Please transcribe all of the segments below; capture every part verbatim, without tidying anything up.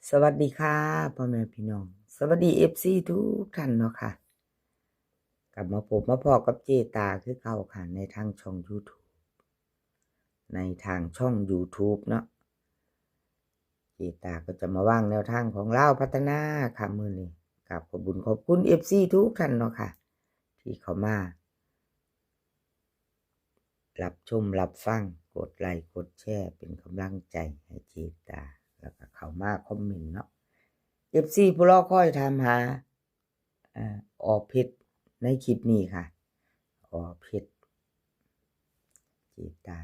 สวัสดีค่ะ พ่อแม่พี่น้อง สวัสดี เอฟซี ทุกท่านเนาะค่ะ กลับมาพบมาพ้อกับเจตาคือเก่าค่ะ ในทางช่อง YouTube ในทางช่อง YouTube เนาะ เจตาก็จะมาวางแนวทางของลาวพัฒนาค่ะ มื้อนี้ กราบขอบบุญขอบคุณ เอฟซี ทุกท่านเนาะค่ะ ที่เข้ามา รับชมรับฟัง กดไลค์กดแชร์เป็นกำลังใจให้เจตา แล้วก็เข้ามาคอมเมนต์เนาะ เอฟซี ผู้รอคอยถามหา อ่า อ.เพชร ในคลิปนี้ค่ะ อ.เพชร เจตา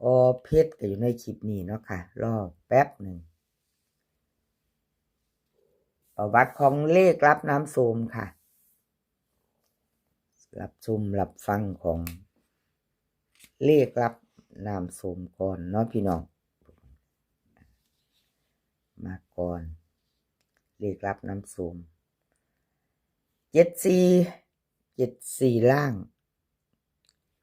อ.เพชร ก็อยู่ในคลิปนี้เนาะค่ะ รอแป๊บหนึ่ง ประวัติของเลขลับน้ำโสมค่ะ รับชมรับฟังของเลขลับน้ำโสมก่อนเนาะพี่น้อง มาก่อน เลขลับน้ำโสม เจ็ดสี่ เจ็ดสี่ ล่าง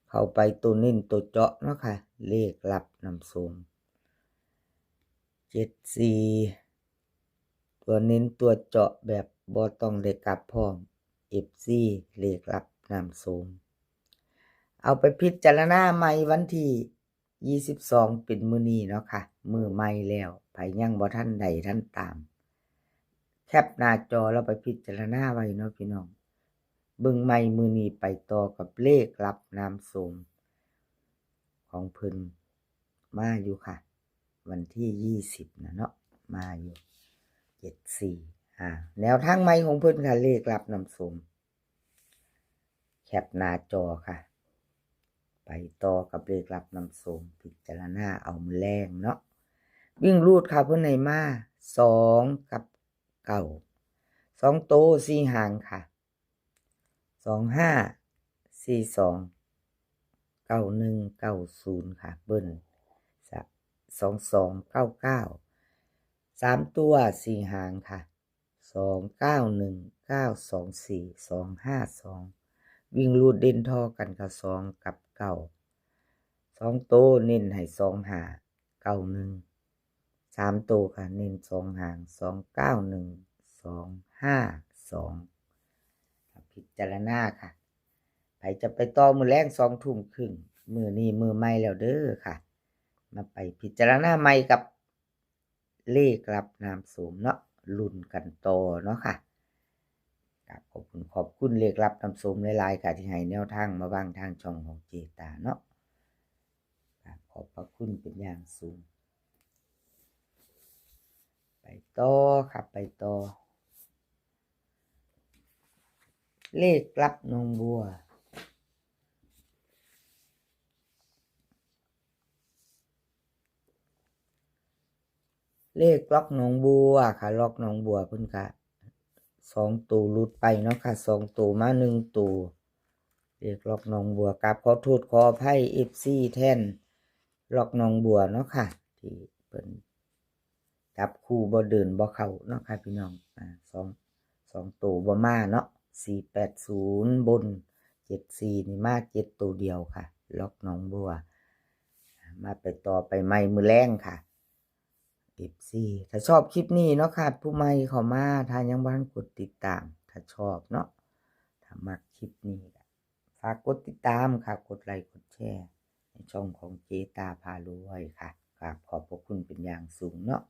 เข้าไปตัวเน้นตัวเจาะเนาะค่ะ เลขลับน้ำโสม เจ็ดสี่ ตัวเน้นตัวเจาะแบบบ่ต้องได้กลับพร้อม เอฟซี เลขลับน้ำโสม เอาไปพิจารณาใหม่วันที่ ยี่สิบสอง เป็นมื้อนี้เนาะค่ะ มื้อใหม่แล้ว ไผยังบ่ทันได้ทันตาม แคปหน้าจอแล้วไปพิจารณาไว้เนาะพี่น้อง เบิ่งใหม่มื้อนี้ไปต่อกับเลขลับน้ำโสม ของเพิ่นมาอยู่ค่ะ วันที่ ยี่สิบ นะเนาะ มาอยู่ เจ็ดสี่ อ่า แนวทางใหม่ของเพิ่นค่ะ เลขลับน้ำโสม แคปหน้าจอค่ะ ไปต่อกับเลขลับน้ำโสม พิจารณาเอามื้อแลงเนาะ วิ่งรูดค่ะ เพิ่นให้มา สอง กับ เก้า สองโตสี่หางค่ะ สองห้า สี่สอง เก้าหนึ่ง เก้าศูนย์ ค่ะ เบิ้ล สองสอง เก้าเก้า สามตัวสี่หางค่ะ สองเก้าหนึ่ง เก้าสองสี่ สองห้าสอง วิ่งรูดเด่นทอกันค่ะ สอง กับ เก้า สองโตเน้นให้ สองห้า เก้าหนึ่ง สามโตค่ะ เน้นสองหาง สองเก้าหนึ่ง สองห้าสอง พิจารณาค่ะ ไผจะไปต่อมื้อแลงสองทุ่มครึ่ง มื้อนี้มื้อใหม่แล้วเด้อค่ะ มาไปพิจารณาใหม่กับเลขลับน้ำโสมเนาะ ลุ้นกันต่อเนาะค่ะ กราบขอบคุณ ขอบคุณเลขลับน้ำโสมหลายๆค่ะ ที่ให้แนวทางมาวางทางช่องของเจตาเนาะ กราบขอบพระคุณเป็นอย่างสูง ไปต่อค่ะ ไปต่อ เลขลับหนองบัว เลขล็อกหนองบัวค่ะ ล็อกหนองบัวเพิ่นกะ สองโตหลุดไปเนาะค่ะ สองโตมาหนึ่งโต เลขล็อกหนองบัว กราบขอโทษขออภัย เอฟซี แทนล็อกหนองบัวเนาะค่ะ ที่เพิ่นจับคู่บ่เดินบ่เข้าเนาะค่ะพี่น้อง อ่า สอง สองโตบ่มาเนาะ สี่แปดศูนย์ บน เจ็ดสี่ นี่มาเจ็ดโตเดียวค่ะ ล็อกหนองบัว มาไปต่อไปใหม่มื้อแลงค่ะ เอฟซี ถ้าชอบคลิปนี้เนาะค่ะ ผู้ใหม่เข้ามา ถ้ายังบ่ทันกดติดตาม ถ้าชอบเนาะ ถ้ามักคลิปนี้ก็ฝากกดติดตามค่ะ กดไลค์กดแชร์ ในช่องของเจตาพารวยค่ะ กราบขอบพระคุณเป็นอย่างสูงเนาะ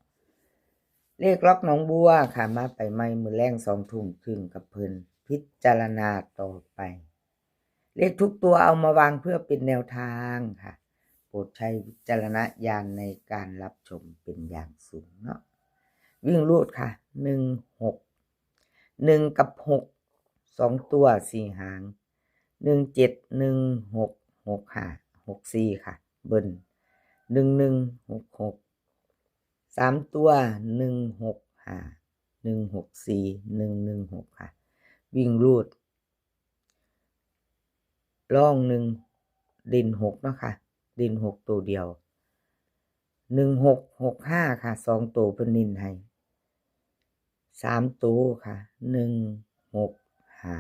เลขล็อกหนองบัวค่ะ มาไปใหม่มื้อแลงสองทุ่มครึ่งกับเพิ่น พิจารณาต่อไป เลขทุกตัวเอามาวางเพื่อเป็นแนวทางค่ะ โปรดใช้วิจารณญาณในการรับชมเป็นอย่างสูงเนาะ วิ่งรูดค่ะ หนึ่งหก หนึ่งกับหก สองตัวสี่หาง หนึ่งเจ็ด หนึ่งหก หกห้า หกสี่ค่ะ เบิ้ล หนึ่งหนึ่ง หกหก สามตัว หนึ่งหกห้า หนึ่งหกสี่ หนึ่งหนึ่งหกค่ะ วิ่งรูด ร่องหนึ่ง เด่นหกเนาะค่ะ เด่นหกตัวเดียว หนึ่งหก หกห้าค่ะ สองตัวเพิ่นเน้นให้ สามตัวค่ะ หนึ่งหกห้า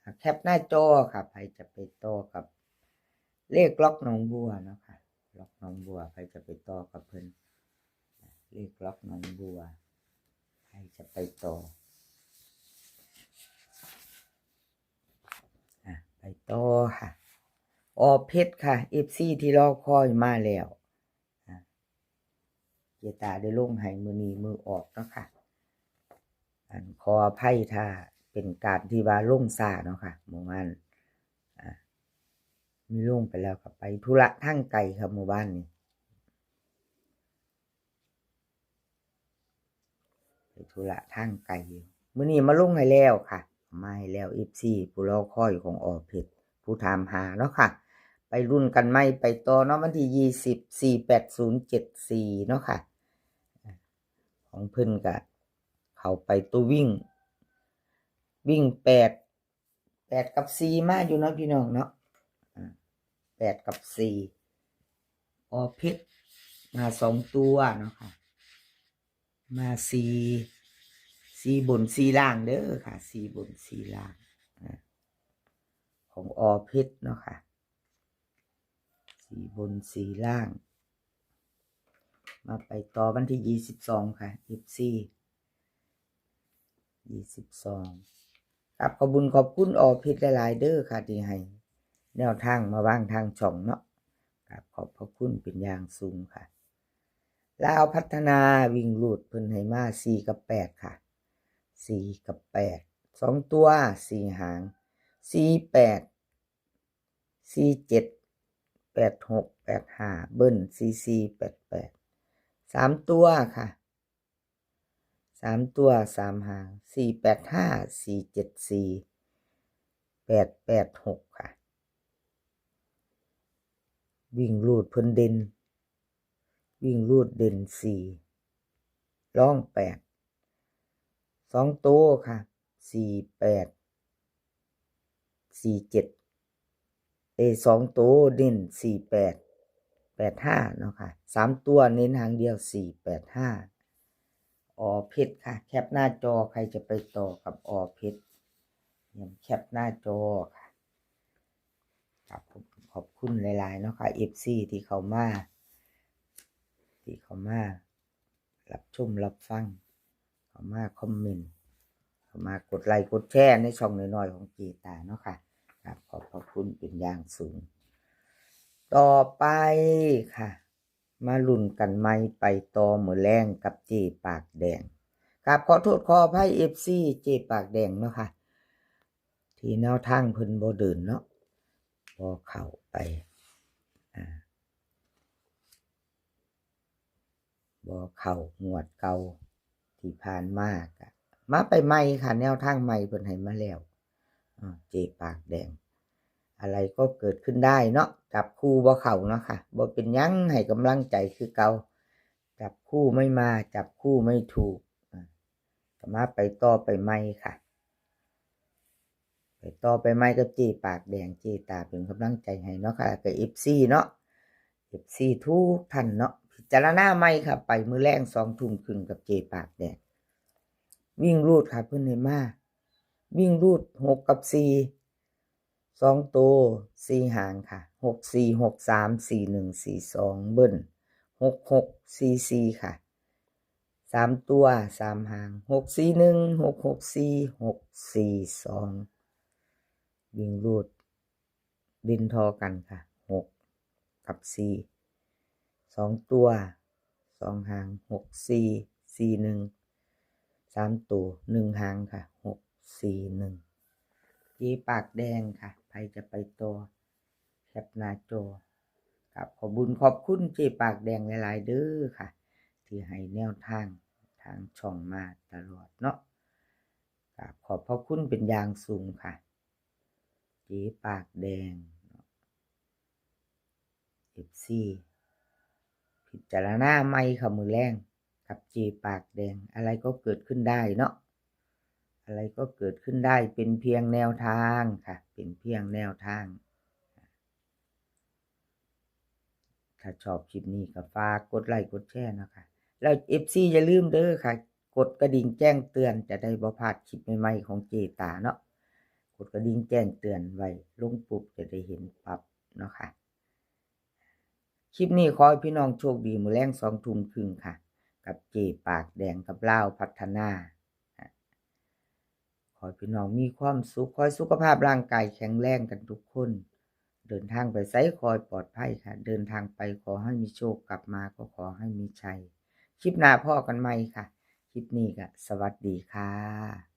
อ่ะ แคปหน้าจอค่ะ ไผจะไปต่อกับเลขล็อกหนองบัวเนาะค่ะ ล็อกหนองบัว ไผจะไปต่อกับเพิ่น เลขล็อกหนองบัว ใครจะไปต่อ อ่ะ ไปต่อค่ะ อ.เพชรค่ะ เอฟซี ที่รอคอยมาแล้ว อ่ะ เจตาได้ลงให้มื้อนี้มื้อออกเนาะค่ะ อันขออภัยถ้าเป็นการที่ว่าลงช้าเนาะค่ะ เมื่อวาน อ่ะ มีลงไปแล้วค่ะ ไปธุระทางไกลค่ะ เมื่อวานนี้ ไปธุระทางไกลอยู่ มื้อนี้มาลงให้แล้วค่ะ มาให้แล้ว เอฟซี ผู้รอคอยของ อ.เพชร ผู้ถามหาเนาะค่ะ ไปรุ่นกันใหม่ ไปต่อเนาะ วันที่ยี่สิบ สี่แปดศูนย์เจ็ดสี่ เนาะค่ะ ของเพิ่นก็เข้าไปตัววิ่ง วิ่งแปด แปดกับสี่มาอยู่เนาะพี่น้องเนาะ อ่า แปดกับสี่ อ.เพชร มาสองตัวเนาะค่ะ มาสี่ สี่บนสี่ล่างเด้อค่ะ สี่บนสี่ล่าง อ่า ของ อ.เพชร เนาะค่ะ สี่บนสี่ล่าง มาไปต่อวันที่ยี่สิบสองค่ะ เอฟซี ยี่สิบสอง ครับ ขอบคุณ ขอบคุณ อ.เพชร หลายๆเด้อค่ะ ที่ให้แนวทางมาวางทางช่องเนาะ ครับ ขอบพระคุณเป็นอย่างสูงค่ะ ลาวพัฒนาวิ่งรูดเพิ่นให้มาสี่กับแปดค่ะ สี่กับแปด สองตัว สี่หาง สี่แปด สี่เจ็ด แปดหก แปดห้า เบิ้ล สี่สี่ แปดแปด สามตัวค่ะ สามตัว สามหาง สี่แปดห้า สี่เจ็ดสี่ แปดแปดหก ค่ะ วิ่งรูดเพิ่นเด่น วิ่งรูดเด่นสี่ รองแปด สองตัวค่ะ สี่แปด สี่เจ็ด เอ สองตัวเด่น สี่แปด แปดห้า เนาะค่ะ สามตัวเน้นหางเดียว สี่แปดห้า อ.เพชร ค่ะ แคปหน้าจอ ใครจะไปต่อกับ อ.เพชร เตรียมแคปหน้าจอค่ะ ครับ ขอบคุณหลายๆเนาะค่ะ เอฟซี ที่เข้ามา ที่เข้ามารับชมรับฟัง เข้ามาคอมเมนต์ เข้ามากดไลค์กดแชร์ในช่องน้อยๆของเจตาเนาะค่ะ ครับ ขอบพระคุณเป็นอย่างสูง ต่อไปค่ะ มาลุ้นกันใหม่ ไปต่อมื้อแลงกับเจปากแดง ครับ ขอโทษขออภัย เอฟซี เจปากแดงเนาะค่ะ ที่แนวทางเพิ่นบ่เดินเนาะ บ่เข้าไป อ่า บ่เข้างวดเก่าที่ผ่านมา ก็มาไปใหม่ค่ะ แนวทางใหม่เพิ่นให้มาแล้ว อ่า เจปากแดง อะไรก็เกิดขึ้นได้เนาะ จับคู่บ่เข้าเนาะค่ะ บ่เป็นหยัง ให้กำลังใจคือเก่า จับคู่ไม่มา จับคู่ไม่ถูก อ่า ก็มาไปต่อไปใหม่ค่ะ ไปต่อไปใหม่กับเจปากแดง เจตาเป็นกำลังใจให้เนาะค่ะ กับ เอฟซี เนาะ เอฟซี ทุกท่านเนาะ พิจารณาใหม่ค่ะ ไปมื้อแลงสองทุ่มครึ่งกับเจปากแดง วิ่งรูดค่ะ เพิ่นให้มา วิ่งรูดหกกับสี่ สองตัว สี่หางค่ะ หกสี่ หกสาม สี่หนึ่ง สี่สอง เบิ้ล หกหก สี่สี่ ค่ะ สามตัว สามหาง หกสี่หนึ่ง หกหกสี่ หกสี่สอง วิ่งรูดเด่นทอกันค่ะ หกกับสี่ สองตัว สองหาง หกสี่ สี่หนึ่ง สามตัว หนึ่งหางค่ะ หกสี่หนึ่ง เจปากแดงค่ะ ใครจะไปต่อ แคปหน้าจอ ครับ ขอบบุญขอบคุณเจปากแดงหลายๆเด้อค่ะ ที่ให้แนวทางทางช่องมาตลอดเนาะ ครับ ขอบพระคุณเป็นอย่างสูงค่ะ เจปากแดง เอฟซี พิจารณาใหม่ค่ะ มื้อแลงกับเจปากแดง อะไรก็เกิดขึ้นได้เนาะ อะไรก็เกิดขึ้นได้ เป็นเพียงแนวทางค่ะ เป็นเพียงแนวทาง ถ้าชอบคลิปนี้ก็ฝากกดไลค์กดแชร์นะคะ แล้ว เอฟซี อย่าลืมเด้อค่ะ กดกระดิ่งแจ้งเตือน จะได้บ่พลาดคลิปใหม่ๆของเจตาเนาะ กดกระดิ่งแจ้งเตือนไว้ ลงปุ๊บจะได้เห็นปั๊บเนาะค่ะ คลิปนี้ขอให้พี่น้องโชคดี มื้อแลงสองทุ่มครึ่งค่ะ ก กับเจปากแดงกับลาวพัฒนา ขอให้พี่น้องมีความสุข ขอให้สุขภาพร่างกายแข็งแรงกันทุกคน เดินทางไปไสขอให้ปลอดภัยค่ะ เดินทางไปขอให้มีโชค กลับมาก็ขอให้มีชัย คลิปหน้าพ้อกันใหม่ค่ะ คลิปนี้ก็สวัสดีค่ะ